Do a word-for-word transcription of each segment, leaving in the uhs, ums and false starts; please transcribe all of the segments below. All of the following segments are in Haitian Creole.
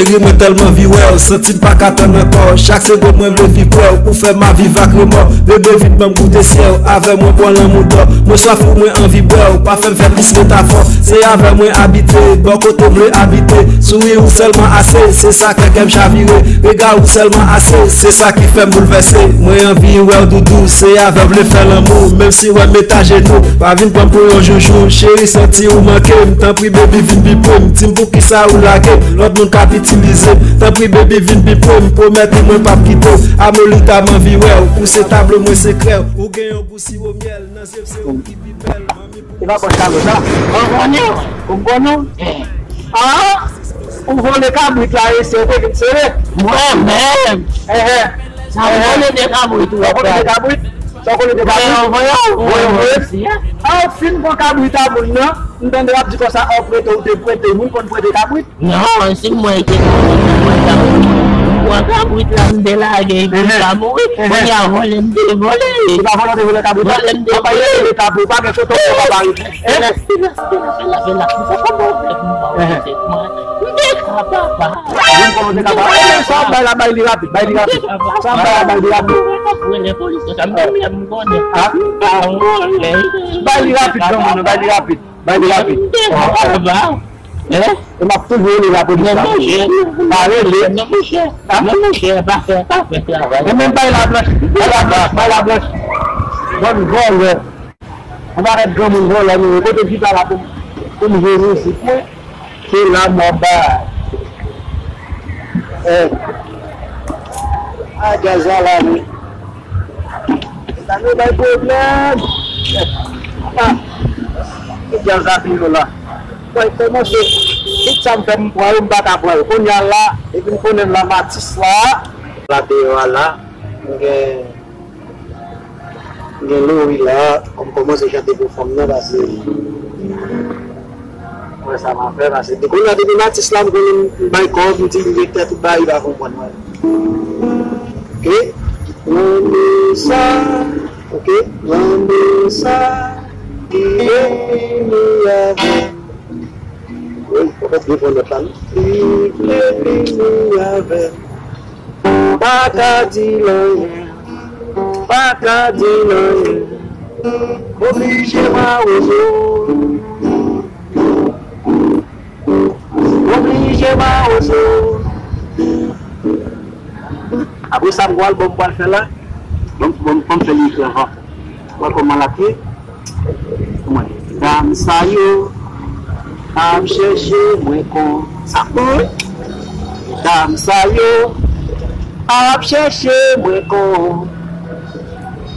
Cheri, mwen tèlman anvi wè w, santi m pa ka tann ankò. Chak segonn mwen vle viv prè w, ou fè m a viv ak remò. Bebe, vin ban m goute syè w, avè mwen pran lanmou dò. Mwen swaf ou, mwen anvi bwè w, pa fè m fè plis metafò. Se avè mwen abite, bò kote m vle abite. Souri ou sèlman ase, se sa k fè kè m chavire. Rega ou sèlman ase, se sa ki fè m boulvèse. Mwen anvi wè w doudou, se avè w vle fè lanmou. Menm si w wè m met ajenou, pa vin pran m pou yon joujou. Cheri, santi ou manke m, tanpri baby vin pi pre m. Di m poukisa ou lage m, lòt moun k ap itilize m. Tanpri baby vin pi pre m, pwomèt ou mwen p ap kite w. Amolita m anvi wè w, ou se tablo mwen se krè w. Ou gen yon gou siwo myèl, nan zye m se ou ki pi bèl. Manmi pou E pa bòs kalòt la. Mwen konnen w. Ou m konnen w? Eh. Ah! Ou vòlè kabrit la, e se ou te vin sere? Mwen menm! Eh, eh. Sa m vòlè de kabrit ou ap pale? Ou vòlè de kabrit? Sa w vòlè de kabrit? Voye w, voye w, voye w. Ah, ou fin pran kabrit a moun nan, m tande w ap di konsa, ah, ou prete, ou te prete, moun konn prete kabrit? Non, si mwen te konn mwen ta mouri. Mwen kabrit la m te lage epi m pa mouri. Kounye a vòlè m te vòlè. Se pa vòlè w te vòlè kabrit la? Vòlè m te vòlè. Papa, e kabrit, pa gen foto, papa. Silans, silans, silans, silans, silans. Ou konn mwen fè pou mwen, ou te mwen. M te ka papa. Ou konn ou te ka papa. Sa w bay la, bay li rapid, bay li rapid. Sa w bay la, bay li rapid. Ou rele polis, sa m menm lè m konnen. Ah. M pa vòlè. Bay li rapid, granmoun, bay li rapid. Bay li rapid. M te ka papa. Eh? E m ap toujou rele lapolis la. Non, monchè, non, pa rele. Non, monchè. Ah? Non, monchè, pa fè, pa fè travay. E menm bay la blanch, bay la blanch, bay la blanch. Bann vòlè. Ou pa rèd granmoun vòlè, nou. Kote gita la pou, pou m jwe mizik mwen? Se la m ap ba. Eh. A djaz la la, wi. Sa yo bay pwoblèm. Ah, ki djaz ap yo la. Mwen kòmanse, tout sa m fè m pran yo, m pa ka pran yo. Kounye a la, epi m konnen m la m atis la. La deyò a la, m gen, m gen Lori la, m kòmanse chante pou fanm nan, paske Mwen sa m ap fè, paske depi kounye a, depi m atis la, m konnen m bay kòb, m direktè, tout bagay, li pa konprann mwen. Oke? Renmen sa, oke? Renmen sa, li vle vini avè m. Wi, fòk ou byen pran nòt la, non? Li vle vini avè m. Pa ka di l anyen, pa ka di l anyen. Oblije mawozo. Oblije mawozo. Apre sa, m gon albòm m pral fè la. Bon, bon, bon, fè li fè avan. Wè kòman l ap ye. Mwen, dam sa yo ap chèche mwen kon. Sa bon, wi. Dam sa yo ap chèche mwen kon.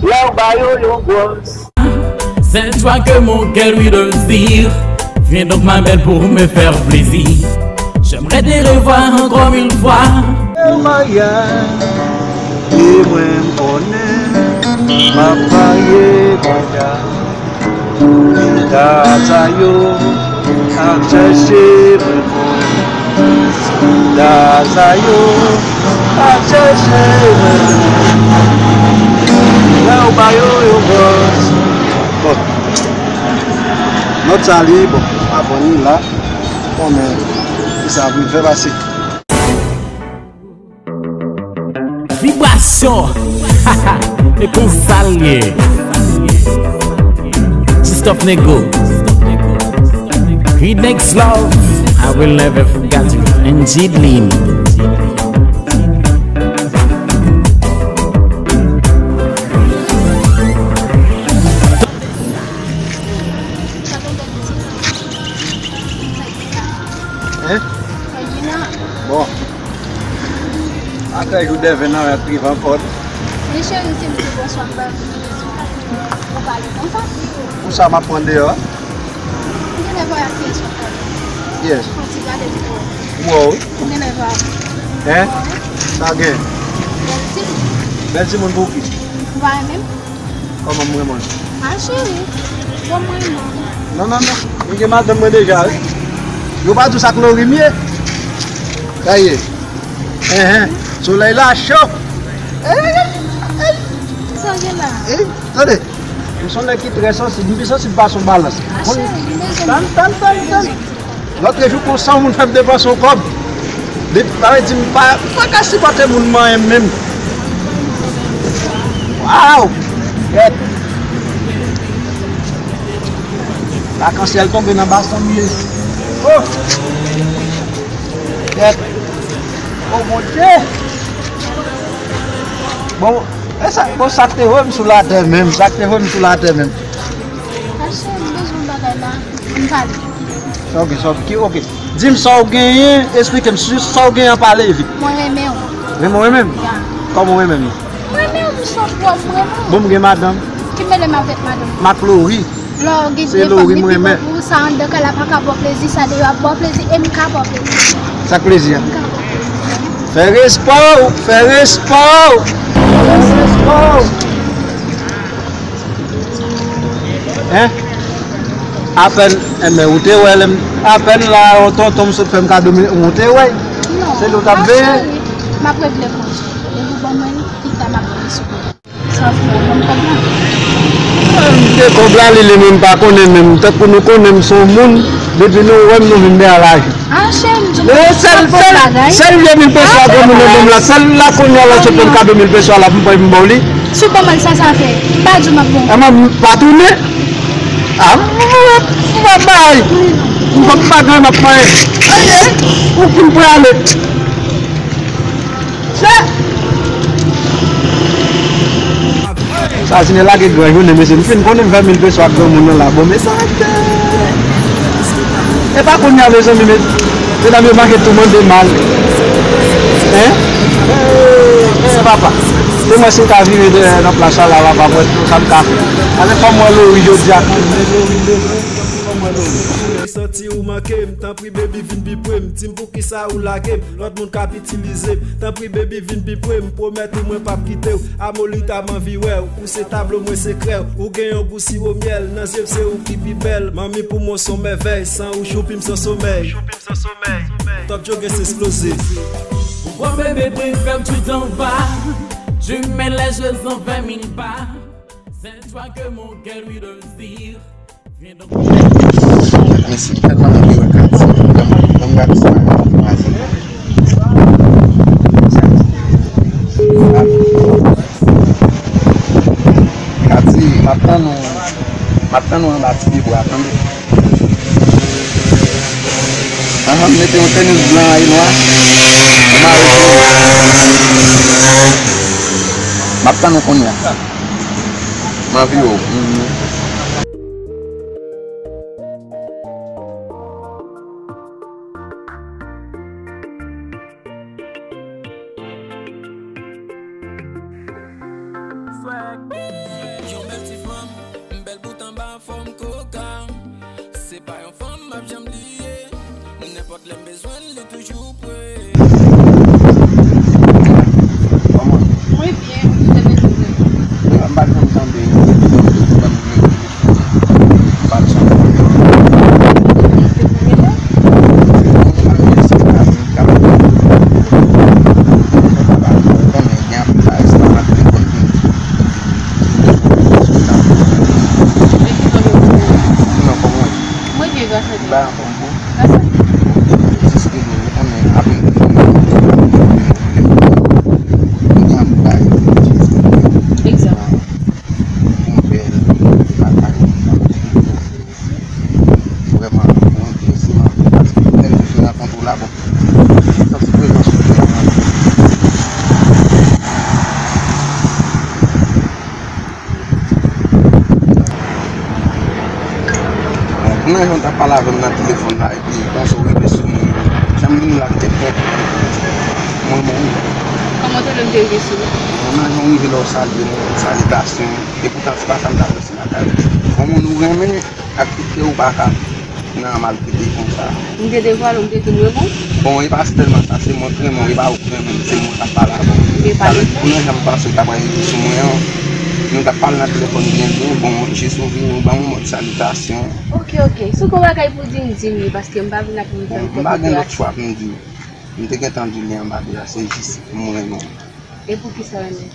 Lè w ba yo yon gwòs. Cette fois que mon cœur lui désire, viens donc ma belle pour me faire plaisir. J'aimerais te revoir encore mille fois. Bèl maryaj, e mwen m konnen, m ap marye kounye a. Chita sa yo ap chèche mwen pou chita sa yo ap chèche mwen pou lè w ba yo yon bòs. Bon. Nòt sa li, bon, avan ni la, konnen ki sa pou fè pase. Vibrasyon. E konsa l ye. Christophe Nego. Great next love. I will never forget you. N G Lin. Hein? Bon. Atrè jou dèven nan ap rive ankò. Men cheri, si m di bonswa, m pa vle di bonswa. Ou pale konsa. Pou sa m ap pran deyò a? Ou genlè vwayaj ki sou kò. Yes. Fon ti gade pou ou. Ou wè wi. Ou genlè vwayaj. Hein? Sa gen. Bèl timoun. Bèl timoun pou ki? Ou pa renmen m? Kòman m renmen w? A cheri, bon mwen non. Non, non, non. M gen madanm mwen deja, wi. Yo pa di w sa k Lori m ye? Sa ye? Enhen. Solèy la cho. Ey, ey, ey. Sa w gen la? Ey, tande. M se yon nèg ki trè sansib. M pi sansib pase yon balans. A cheri, m bezwen. Tann, tann, tann, tann. Lòt jou konsa, yon moun fè m depanse yon kòb. Depi, sa vle di m pa, m pa ka sipòte moun manyen m menm. Waw! Gèt! Lakansyèl tonbe nan basan m ye. Oh! Gèt! Oh, Bondye! Bon, e sa, bon, sa k te voye m sou latè menm, sa k te voye m sou latè menm. Mache, m bezwen yon bagay la, ann pale. Ok, sa, ki, ok. Di m sa w genyen, esplike m si sa w genyen an pale vit. Mwen renmen w. Renmen w renmen m? Ya. Kòman w renmen m? Mwen renmen w, m sot wè w, m renmen w. Bon, m gen madanm. Ki mele m avèk madanm? M ak Lori. Lè w gen de fanm ki bon pou ou, sa anndan kay la pa ka ba w plezi, sa deyò ap ba w plezi, e m ka ba w plezi. Sa k plezi a? M ka ba w plezi. Fè respè w, fè respè w. Fè respè w. Hein? Apèn, enben, ou te wè lè m, apèn la, yon tonton m sot fè m kado, men ou te wè. Non, se li w t ap veye. M ap regle kont. Depi w ban mwen li, pita m ap veye sou kont. Sa w fè, w ban m kòb la. M te kòb la, li, li menm pa konnen menm. Tankou nou konnen m se yon moun, depi nou wè m, nou vin deyò lajou. Ah, cheri, m di w, men sèl, sèl, sèl de mil peso a granmoun nan ban m la, sèl la kounye a lè w sot fè m kado mil peso a la pou m pran pou m ba w li. Si w ban mwen l, sa sa fè? M pa di w m ap ban w. Ama m pa tounen. Ah, m pa bay. M pa, m pa gen, m ap bay. Aye, ou pou m pran ale. Sa, si nou lage gran jounen, mesye, m fin konnen m fè mil peso ak granmoun nan la. Bon, men sa te. E pa kounye a, mezanmi, men, medam yo manke tou mande mal. Hein? Eh, papa. Se mwen si w ta vire de, nan plas la, la, papa, mwen, sa m ka fè. Ale, fò m wè Lori jodi a. Fò m wè Lori. Santi ou manke m, tanpri, baby, vin pi pre m. Di m poukisa ou lage m. Lòt moun k ap itilize m. Tanpri, baby, vin pi pre m. Pwomèt ou mwen p ap kite w. Amolita, m anvi wè w. Ou se tablo, mwen se krè w. Ou gen yon gou siwo myèl. Nan zye m, se ou ki pi bèl. Manmi, pou mwen, s on mèvèy. San ou, choupi m san somèy. Top Joe gen se eksploze. Pourquoi bébé préfères-tu t'en vas? Tu me laisses en vingt mille pas. C'est toi que mon cœur lui désire. Mesye, m tèlman renmen wè Katy. Ban m, ban m gade sa, Katy. Katy, m ap tann ou, m ap tann ou anba ti pye bwa, tande? Ahan, m mete yon tènis blan e nwa. M mare pou ou. M ap tann ou kounye a. M anvi wè w. Mhm. Swag. Yon bèl ti fanm, m bèl bout anba fòm koka. Se pa yon fanm m ap janm bliye. Nenpòt lè m bezwen l, li toujou pre. Mwen byen, ou te bezwen mwen? M pa t janm tande yon moun ki ban m yon telefòn. M pa t janm tande. Se premye fwa? Mwen konnen gen anpil bagay sou telefòn ki. Men ki jan yo di? Sinon, kòman w ye? Mwen byen, gras a Dye. Ba, anfòm, bon. Gras a Dye. Jis ke nou konnen apre nou fini, nou gen anpil bagay pou nou di. Egzanp. Yon bèl bagay. Vrèman, mwen enterese anpil paske lè m te fin rankontre w la, bon, m santi prezans ou vrèman. Bon, nan jan w t ap pale avè m nan telefòn la, epi konsa w rive sou mwen, jan m vini la, m te konprann mwen menm. Kòman w te vle m te rive sou ou? Bon, nan jan w rive la, w salye mwen, salitasyon, epoutan se pa sa m t ap Bon, moun ou renmen ak tout kè ou pa ka nan maltrete konsa. M te devwale w, m te di w mwen bon? Bon, e pa sèlman sa, se mwen k renmen w, e pa ou k renmen m, se mwen k ap pale avè w. Pou nan jan m panse w ta pral rive sou mwen an, nou t ap pale nan telefòn byen byen, bon, jis ou vini, ou ban m yon mòd salitasyon. Ok, ok. Si w gen yon bagay pou di m, di m li, paske m pa vin ap vin fè m fè kote a. Bon, m pa gen lòt chwa pou m di w. M te gentan di li anba deja, se jis m renmen w. E poukisa w renmen m?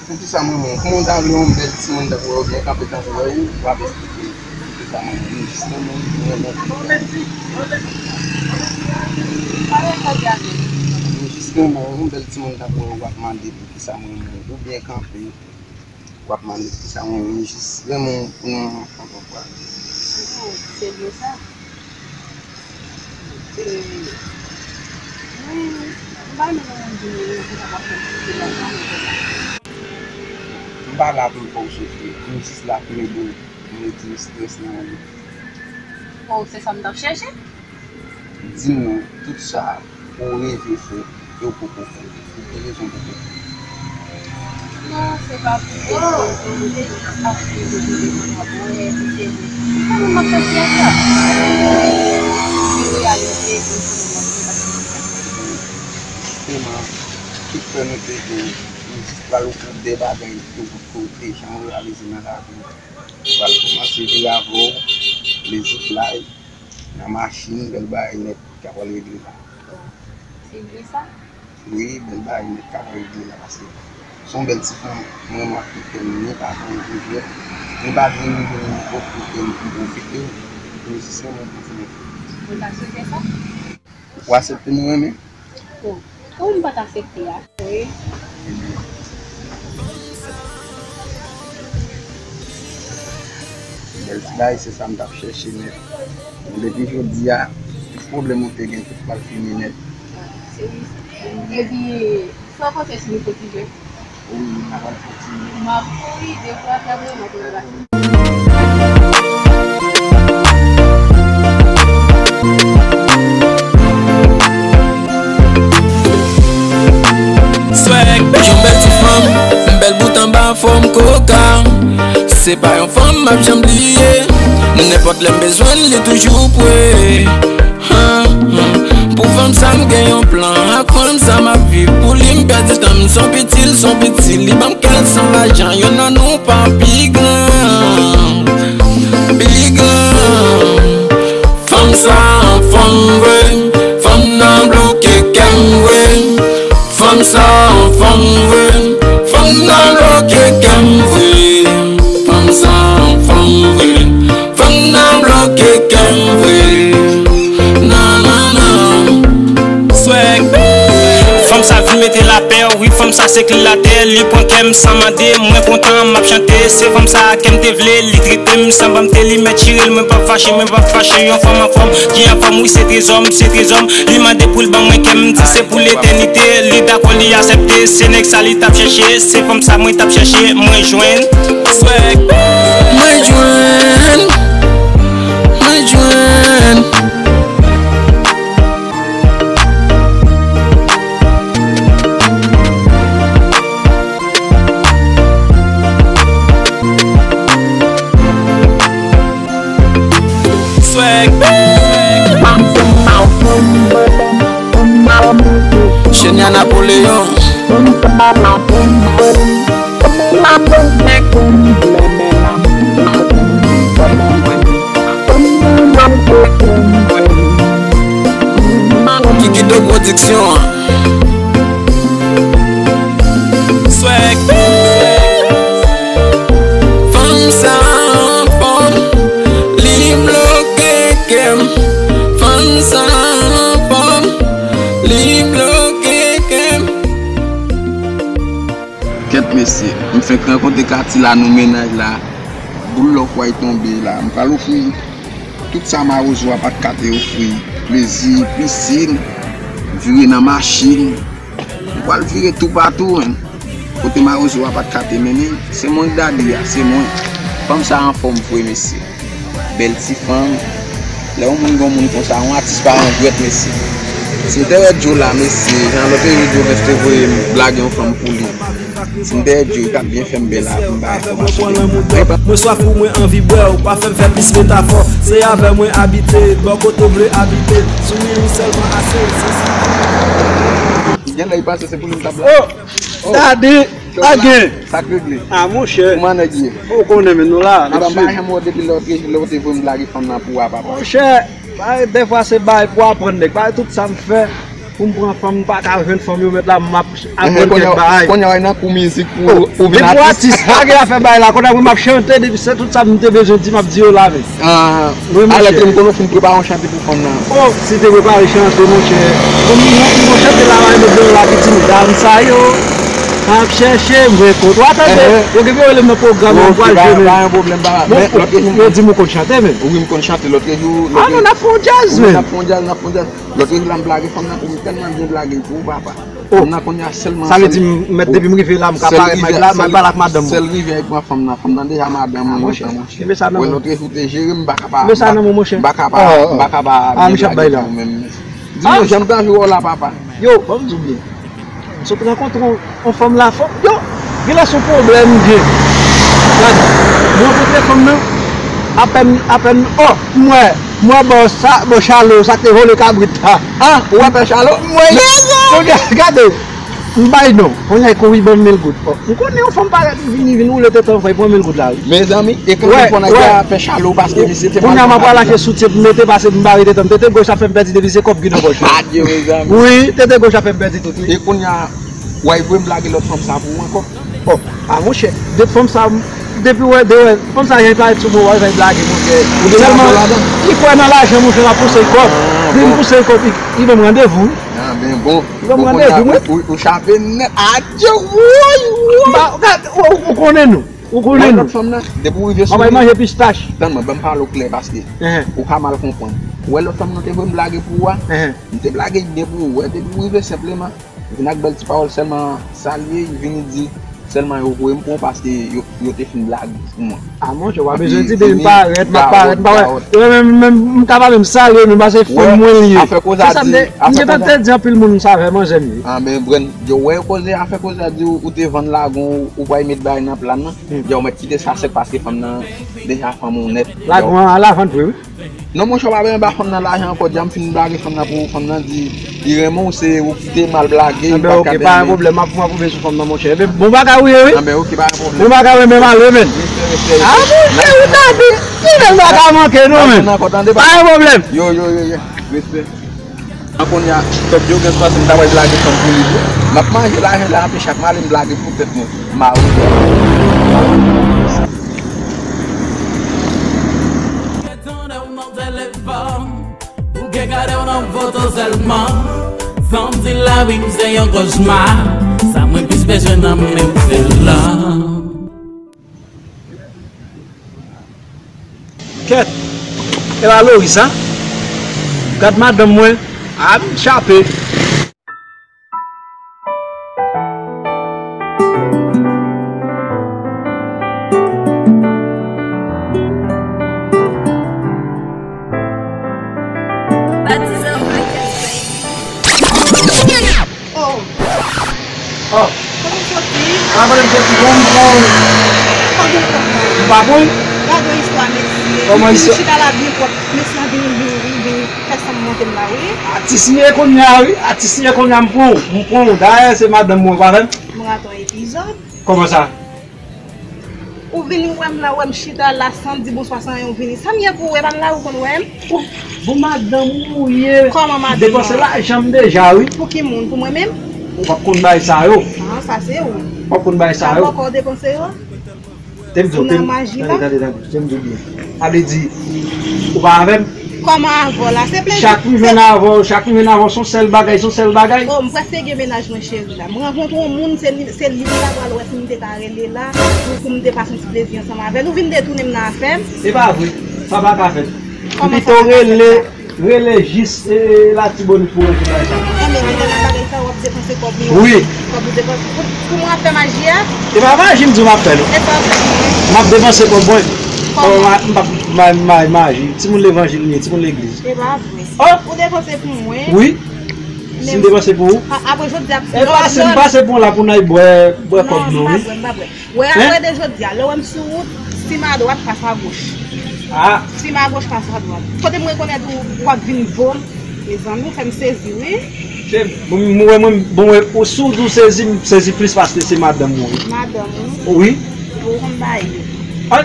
Poukisa m renmen w? Kòman w ta vle yon bèl timoun tankou w, byen kanpe tankou w, w ap esplike m? Mwen jis renmen w, mwen jis renmen w, yon bèl timoun k ap wè w, w ap mande poukisa m renmen w, oubyen kanpe, w ap mande poukisa m renmen w, jis renmen w pou yon anfan papa. Oh, se byen sa. E, mwen, m pa renmen lè moun di m, mwen, pou sa pa fè m soufri, m pa renmen sa. M pa la pou m fè w soufri, m jis la pou m ede w, pou m retire estrès nan ou. Oh, se sa m t ap chèche? Di m non, tout sa ou reve fè, e ou poko fè l. Ou gen rezon poko fè l. Non, se pa pou rezon, se jis paske yo te devan m ap wè, se vre. Se sa m ap fè fè sa. Se reyalite, se sa m ap fè. Jisteman, tout pè nou te gen, nou jis pral ouvri de bagay, nou tout kote, jan w reyalize nan lavi. Pral kòmanse viv avè w, plezi fly, nan machin, bèl bagay nèt, ka pral regle la. Oh, se vre sa? Wi, bèl bagay nèt, ka pral regle la, paske se yon bèl ti fanm, mwen, mwen ap kite m, ni pa fè yon jwèt, ni pa vin vin ofri ke m pou pwofite, m jis renmen kontinye. Mwen ta swete sa? Ou aksepte nou renmen? Oh, oh, m pa t aksepte a. Wi. Bèl ti bagay, se sa m t ap chèche nèt. Bon, depi jodi a, tout pwoblèm ou te gen, tout pral fini nèt. Se wi. Epi, sa w panse sou Nico T V? Wi, n a pral fè ti. M ap kouri de fwa fè mwen nan pral. Swag, yon bèl ti fanm, bèl bout anba fòm koka. Se pa yon fanm m ap janm bliye. Nenpòt lè m bezwen l, li toujou pre. Pou fanm sa m gen yon plan, ak fanm sa m ap viv pou li, m pèdi tan m, son piti l, son piti l, li ban m kè l san lajan, youn nan nou pa pi gran, pi gran. Fanm sa anfòm vre, fanm nan bloke kè m vre. Fanm sa anfòm vre, fanm nan bloke kè m vre. Fanm sa anfòm vre, fanm nan bloke kè m vre. Nan, nan, nan. Swag. Fanm sa vin mete lapè, wi, fanm sa se kle latè. Li pran kè m san mande, mwen kontan, m ap chante. Se fanm sa kè m te vle, li trete m san ban m te li, mèt chire l, mwen p ap fache, mwen p ap fache. Yon fanm anfòm, ki anfòm, wi, se trezò m, se trezò m. Li mande pou l ban mwen kè m, di se pou letènite. Li dakò, li aksepte. Se nèg sa li t ap chèche, se fanm sa mwen t ap chèche, mwen jwenn. Swag. Mwen jwenn, mwen jwenn. Swag. Jenya Napoleon. Kikito Production. Swag. Fanm sa anfòm, li bloke kè m. Fanm sa anfòm, li bloke kè m. Kèt mesye, m fenk rankontre Katy la, nou mennaj la. Boul lòk way tonbe la. M pral ofri tout sa mawozo a pa t ka te ofri. Plezi, pisin, vire nan machin. M pral vire toupatou, menn. Kote mawozo a pa t ka te mennen, se mwen k dadi a, se mwen. Fanm sa anfòm vre, mesye. Bèl ti fanm. Lè yon moun gon moun konsa, yon atis pa yon jwèt, mesye. Si m te wè Joe la, mesye, jan lòt te Joe te voye m lage yon fanm pou li. Si m te wè Joe, li t ap byen fè m bèl a pou m bay enfòmasyon. Mwen swaf ou, mwen anvi bwè w, pa fè m fè plis metafò. Se avè mwen abite, bò kote w vle abite. Souri ou sèlman ase, se sa. Gen lè y panse se pou li m t ap la. Oh! Dadi, pa gen. Sa k regle? Ah, monchè. Kouman nèg ye? Ou konnen, men nou la, n ap swiv. Epa, m pa janm wè w depi lè w te, lè w te voye m lage fanm nan pou w a, papa. Monchè, bay, dèfwa se bay pou aprann nèg. Bay tout sa m fè. Pou m pran fanm, m pa ka jwenn fanm yo mèt la, m ap aprann kèk bagay. Kounye a w nan kou mizik pou, pou vin atis. Depi w atis, pa gen afè bagay la, kounye a mwen m ap chante, depi se tout sa m te bezwen di, m ap di yo la menm. Alè ke m konnen w fin prepare yon chante pou fanm nan. Oh, si te prepare chante, monchè. Bon, m, m, m chante la, mwen, de la ki di, medam sa yo ap chèche mwen kote w tande. Yo gen pou yo rele m nan pwogram, yo pral jwe menm. Pa gen pwoblèm, papa. Bon, yo di m ou konn chante menm. Wi, m konn chante lòt jou. Ah non, n ap fè yon djaz menm. N ap fè yon djaz, n ap fè yon djaz. Lòt jou la m blage fanm nan, ou tèlman byen blage pou ou, papa. Oh. Fanm nan kounye a sèlman. Sa vle di m mèt depi m rive la, m ka parèt, m al pale ak madanm mwen. Sèl rive pran fanm nan, fanm nan deja madanm mwen, monchè. Kenbe sa nan men w. Lòt jou te jere m, m pa ka pa. Kenbe sa nan men w, monchè. M pa ka pa, m pa ka pa byen blage pou ou menm. Di m non, jan m ta jwe wòl la, papa. Yo, ban m di w byen. M sot rankontre yon, yon fanm la, fanm, yo, genlè se yon pwoblèm m gen. Gad, m rankontre fanm nan, apèn, apèn, oh, m wè, m wè bò sa, bò Chalo, sa k te vole kabrit la. Ah, ou wè pè Chalo? M wè li. Gade, gade, m bay non, kounye a kouri ban m mil goud. Oh, m konnen yon fanm parèt li vini, vin woule tete anvan, li pran mil goud la, wi. Mezanmi, e kanpe fò nèg la pè Chalo, paske misye te mal. Kounye a m ap pral achte soutyen pou m mete, paske m bare tete m, tete goch la fè m pèdi devize kòb ki nan pòch la. Adye, mezanmi. Wi, tete goch la fè m pèdi tout, wi. E kounye a, w al voye m blage lòt fanm sa pou ou ankò? Oh, ah, monchè, de fanm sa, depi wè, de wè, fanm sa jan l parèt sou mwen, w al fè l blage, monchè. Sèlman, li kwè nan lajan, monchè, m ap pouse l kòb. Depi m pouse l kòb, li, li ban m randevou. Ah, ben bon. Li ban m randevou, mwen. Ou, ou, ou chape nèt. Adye, woy, woy. Ou, ou konnen nou. Ou konnen nou. Lòt fanm nan, depi w rive sou li. Mwen manje pistach. Tann mwen, ban m pale w klè paske ou ka mal konprann. Ou wè lòt fanm nan te voye m blage pou ou a? M te blage depi w wè, depi w rive senpleman. Vin ak bèl ti pawòl sèlman, salye, vini di sèlman yo voye m pou ou paske yo, yo te fin blage pou mwen. A monchè, w pa bezwen di depi m parèt, m ap parèt, m pa wè. Yo menm, menm, m ka pa menm salye, menm paske fanm mwen li ye. Se sa m te, m gentan te di anpil moun m sa avè manzè m ye. A, men, Brenn, yo wè yo koze, afè koze a di ou, ou te vann lagon, ou pral met bagay nan plan nan. Yo mèt kite sa sèt paske fanm nan deja fanm ou nèt. Lagon an, a la vant vre, wi. Non, monchè, w pa bezwen ba fanm nan lajan ankò, dja m fin blage fanm nan pou ou, fanm nan di li renmen w, se ou ki te mal blage, li pa t ka pèmèt. Anben, ok, pa gen pwoblèm, m ap, m ap pwouve sou fanm nan, monchè. Enben, bon bagay ou ye, wi. Anben, ok, pa gen pwoblèm. Bon bagay ou ye, men m ale, men. Respè, respè, respè. A, monchè, ou tande, ti nèg pa ka manke, non, men. Pa gen pwoblèm. Yo, yo, yo, yo. Respè. An kounye a, pèp yo gen swa se m ta pral blage fanm pou li tou. M ap manje lajan la, anpi chak m ale m blage pou tèt mwen. Mawon. Bouke gade w nan foto sèlman. San di lavi m se yon kochma. Sa mwen plis bezwen nan men m se love. Kèt! E pa Loris, a? Gad madanm mwen. A, m chape. Oh. Oh. Kote w soti? A, kote m soti? Bon, m bon. Kòman w ye? M pa bon. Gade yon istwa, mesye. Kòman istwa? Li chita la byen pwòp. Mesye an vini, vini, vini, vini fè san m monte m la, wi. Atis m ye kounye a, wi. Atis m ye kounye a, m pran w. M pran w. Dayè, se madanm mwen, pa vre? M rate yon epizòd. Kòman sa? Ou vini wè m la, wè m chita la san di bonswa, san anyen, ou vini. Sa m ye pou ou, e pa m la ou konn wè m? Bon, bon, madanm ou ye. Kòman madanm ou? Depanse lajan m deja, wi. Pou ki moun? Pou mwen menm? Ou p ap konn bagay sa yo. An, sa se ou. W ap konn bagay sa yo. Sa bòkò w depanse yo? Tande, tande, tande, tande, tande, tande, tande byen. Sa vle di, ou pa avè m? Kòman avè w la? Se plezi. Chak m jwenn avè w, chak m jwenn avè w, se yon sèl bagay, se yon sèl bagay. Oh, m prèske gen mennaj mwen, cheri, la. M rankontre yon moun, se li, se li m ta pral wè si m te ka rele la, pou, pou m te pase yon ti plezi ansanm avè l. Ou vin detounen m nan afè m. E pa vre, sa pa ka fèt. Kòman sa pa ka fèt la? Pito rele, rele jis, e, Latibonit pou ranje bagay sa. Enben, genlè nan bagay sa, w ap depanse kòb ou. Wi. Kòb ou depanse pou, pou mwen ap fè maji a? E pa maji m di w m ap fè, non. E sa w ap fè pou mwen? M ap depanse kòb mwen. Kòman? M p ap ma-, ma-, maji. Timoun levanjil m ye, timoun legliz. E pa vre. Oh! Ou depanse pou mwen. Wi. Si m depanse pou ou. A-, apre jodi a, e pase, m pase pou w la pou n al bwè, bwè kòb nou, wi. Non, m pa bwè, m pa bwè. Wè, apre de jodi a, lè w wè m sou wout, sim adwat, pas agoch. Ah. Sim agoch, pas adwat. Kote m rekonèt ou, w ap vin vo m, mezanmi, ou fè m sezi, wi. Bon, m wè mwen, bon, wè, ou si w di w sezi, m sezi plis paske se madanm ou, wi. Madanm ou? Wi. Ou konn bagay yo. Ah,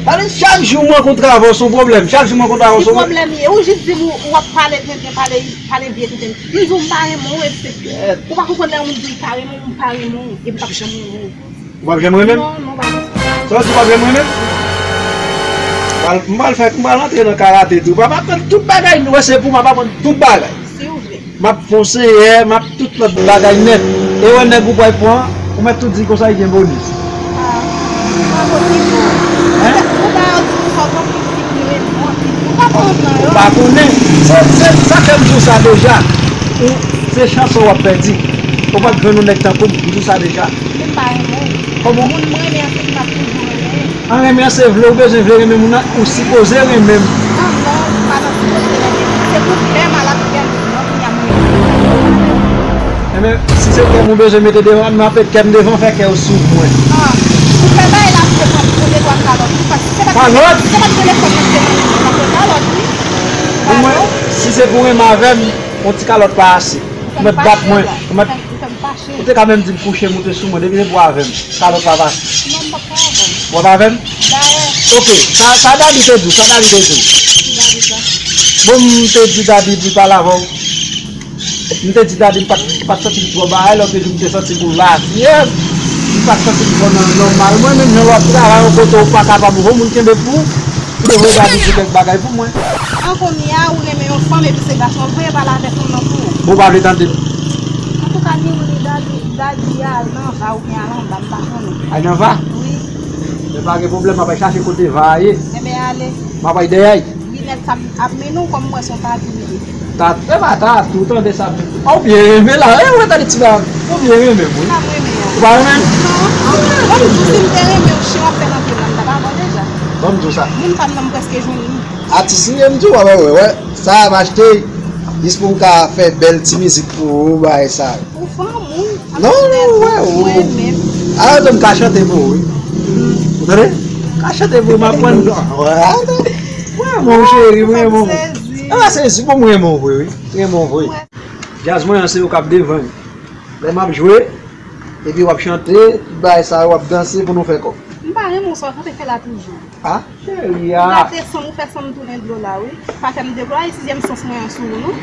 Talè, chak jou m rankontre avè w, se yon pwoblèm. Chak jou m rankontre avè w, se yon pwoblèm. Ki pwoblèm li ye? Ou jis di m ou, ou ap pale tenten, pale, pale vye tenten. M di w m pa renmen w, epi se tou. Ou pa konprann lè yon moun di l pa renmen w, m pa renmen w, epi m p ap janm renmen w. Ou p ap janm renmen m? Non, non, pa janm. Sa w di, ou p ap janm renmen m? M pral, m pral fè, m pral antre nan karate tou. Papa, pran tout bagay nou, se pou m, papa, pran tout bagay. Si w vle. M ap fè yon seyè, m ap tout lòt bagay nèt. E wè nèg ou pral pran, ou mèt tou di konsa li gen bonis. Ah, pa bonis non. Hein? Ou pa yo di konsa w t ap di ki renmen w anpil. Ou pa konn nan yo. Ou pa konnen. Se, se sa fè m di w sa deja. Ou, se chans w ap pèdi. Ou p ap jwenn yon nèg tankou m, m di w sa deja. Men m pa renmen w. Kòman? Moun mwen renmen an, se li m ap toujou renmen. An renmen an se vle, ou bezwen vle renmen moun nan, ou sipoze renmen m. Non, non, m pa nan sipoze renmen. Se pou kè m al ap fè m non, kounya m renmen. Enben, si se kè m ou bezwen mete devan, m ape kè m devan, fè kè w sou mwen. Ah, ou fè bagay la, se pran de twa kalòt wi, paske se pa, kalòt? Se pa telefòn nan te mande, m ap pran kalòt wi. Pou mwen, si se pou renmen avè m, yon ti kalòt pa ase. Ou mèt bat mwen, ou mèt Ou te ka menm di m kouche, moute sou mwen, depi se pou avè m. Kalòt pa pase. Non, m p ap ka avè w. W ap avè m? Dayè. Ok, sa, sa Dadi te di w, sa Dadi te di w? Ki Dadi sa? Bon, m te di Dadi pou l pale avè w. M te di Dadi m pa t, m pa t santi m twò bagay, lòt jou m te santi m pou l la. Yè, m pa t santi m twò nan nòmal. Mwen menm, jan w ap travay yon kote ou pa kapab, ou moun kenbe pou ou. Ou te voye Dadi di kèk bagay pou mwen. An kounye a, ou renmen yon fanm epi se gason w voye pale avè fanm nan pou ou. Ou pa vle tande m. Antouka, ni ou ni Dadi, Dadi a al nan va oubyen al anba, m pa konnen. Al nan va? Wi. Men pa gen pwoblèm, m ap al chache kote va a ye. Enben, ale. M ap al dèyè l. Linèt sa ap mennen w kòm mwen se yon tapi li ye. Ta, e pa ta, tou tande sa. Ou byen renmen la, e ou tande ti ba, ou byen renmen m, wi. M pa renmen w. Ou pa renmen m? Non. Ban m di w, si m te renmen w, chen w ap fè nan pye m nan, m t ap avè w deja. Ban m di w sa. Moun pa m nan, m prèske jwenn li. Atis li ye, m di w, wè, wè, wè. Sa a m achte, jis pou m ka fè bèl ti mizik pou ou, bagay sa yo. Ou fè yon moun. Non, non, wè, ou. Mwen menm. Ala, m ka chante pou ou, wi. Ou tande? M ka chante pou ou, m aprann. Wè, ala. Mwen renmen w, cheri, mwen renmen w. Sa m sezi. E pa sezi, bon, mwen renmen w vre, wi. Mwen renmen w vre. Djaz mwen an, se ou k ap devan. Lè m ap jwe, epi w ap chante, tout bagay sa yo, w ap danse pou nou fè kòb. M pa renmen w, sa w kanpe fè la toujou. Ah, cheri a. Ou gate san m, ou fè san m tounen dlo la, wi. Pa fè m deplwaye sizyèm sans mwen an sou ou, non.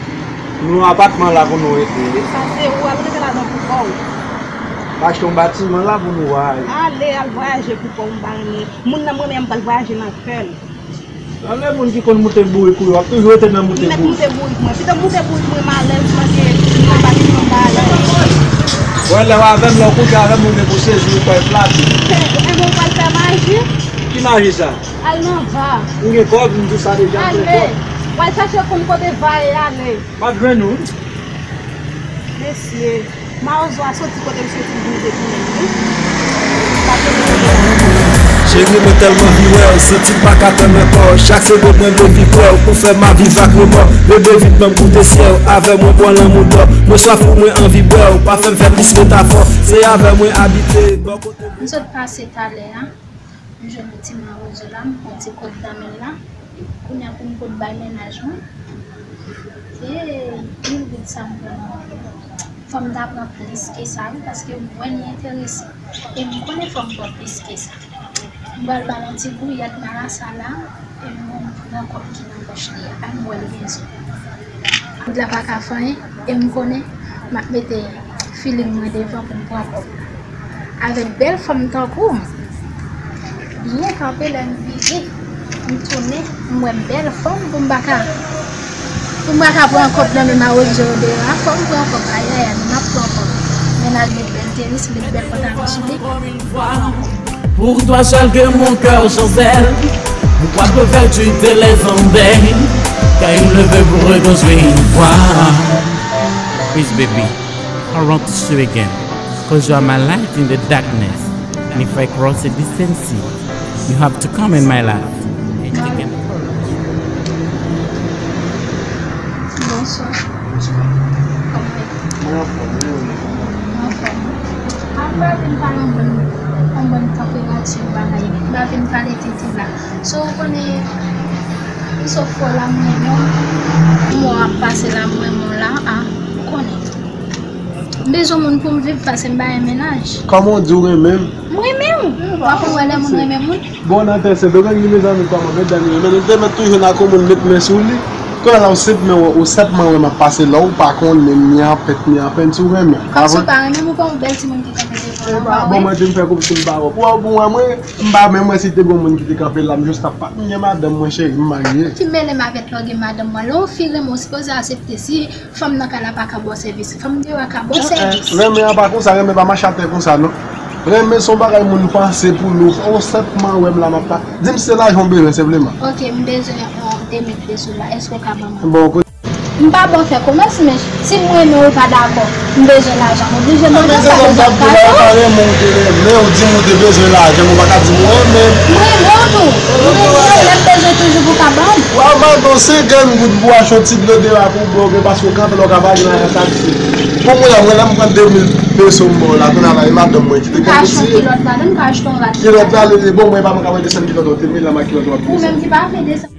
Nou nan apatman la pou nou rete, wi. Sa se ou al rete ladan pou kò w. M achte yon batiman la pou nou vwayaje. Ale, al vwayaje pou kò w, m pa renmen. Moun nan m renmen an, m pral vwayaje nan kè l. Anlè moun ki konn moute bourik ou yo, w ap toujou rete nan moute bourik. M mèt moute bourik mwen. Pito m moute bourik mwen, m alèz pase m nan batiman m pa alèz. Wè, lè w avè m, lè w kouche avè m, ou gen pou sezi, ou kwè flate. Enben, ou pral fè maji? Ki maji sa? Al nan va. M gen kòb, m di w sa deja, m gen kòb. Ale. W al chache konn kote va ye, ale. M ap jwenn ou. Mesye, mawozo a soti kote l soti, l vin retounen, wi. Pa gen pwoblèm. Cheri, mwen tèlman anvi wè w, santi m pa ka tann ankò. Chak segonn mwen vle viv prè w, ou fè m ap viv ak remò. Bebe, vit ban m goute syèl, avè mwen bwè lanmou dò. Mwen swaf ou, mwen anvi bwè w, pa fè m fè plis metafò. Se avè mwen abite, bò kote. M sot pase talè a. M jwenn ti mawozo la, m pran ti kòb nan men l la. Kounye a pou m pot bay mennaj mwen. E mil goud sa m pran nan men l. Fò m ta pran plis ke sa wi, paske m wè li enterese. E m konnen fò m pran plis ke sa. M pral ba l yon ti gouyad marasa la, e m pran kòb ki nan pòch li a. Ann wè l gen zo. Goud la pa ka fè anyen, e m konnen m ap mete feeling mwen devan pou m pran kòb la. Avèk bèl fanm tankou m, byen kanpe lè m vire, m tounen, m wè bèl fanm pou m pa ka, pou m pa ka pran kòb nan men mawozo yo deyò a, fò m pran kòb, ayayay, m ap pran kòb. Mennaj met bèl tenis, met bèl pantalon sou li. Pour toi seul que mon cœur chancelle, pourquoi peux-tu te laisser tomber? Car il me veut pour reconstruire une fois. Please, baby, I want to see you again, 'cause you are my light in the darkness. And if I cross a distance, you have to come in my life. And you can Bonswa. Bonswa. Kòman w ye? Mwen anfòm, wi, wi. Anfòm. Apre vin pale yon bon, yon bon tanperati bagay. M pa vin pale tete la. So, ou konnen, m sot fò la, mwen menm. Mwen ap pase la, mwen menm la, a, ou konnen. M bezwen moun pou m viv, pase m pa gen mennaj. Kòman w di w renmen m? M renmen w. W ap wè lè moun renmen moun. Bon, nan tè se dogan li mezanmi kòman met dani yo men te met toujou nan komoun met men sou li. Kounye a la ou senpman wè ou senpman wè m ap pase la ou pa konnen ni anpèt ni anpèn si w renmen. Kòmsi w pa renmen m ou pa yon bèl timoun ki kanpe devan an. Bon mwen te m fè kòmsi m pa wè pou wè pou wè mwen m pa menm wè si te gon moun ki te kanpe la m jis t ap pa m gen madanm mwen cheri m marye. Ki mele m avèk lòge madanm mwen lè yon fi renmen w sipoze aksepte si Fanm nan kay la pa ka ba w sèvis. Fanm deyò a ka ba w sèvis. Renmen an pa konsa, renmen pa mache atè konsa non. Renmen se yon bagay moun panse pou nou. Fò w senpman wè m la m ap pa. Di m si se lajan w bezwen senpleman. Ok, m bezwen yon de mil peso la. Èske w ka ban mwen? Bon, kote. M pa bon fè komès, men si m renmen w ou pa dakò, m bezwen lajan, m oblije mande w, m pa bezwen kado. Mwen pa renmen w te renmen, ou di m ou te bezwen lajan, men w pa ka di m ou renmen m. M renmen w tou. M renmen w, lè m bezwen toujou pou w ka ban m. Wa madan senkann goud pou w achte yon ti dlo de la pou w bwè oubyen paske w kanpe la w ka vage nan yon taksi. Pou mwen la mwen la m pran de mil peso m ba w la kounye a la e madanm mwen ki te gen pou ti. M ka achte yon kilòt ladan, m ka achte yon rad. Kilòt la li bon mwen pa mwen ka mwen desann kilòt ou te mil la ma kilòt w ap desann. Ou menm ki pa vle desann.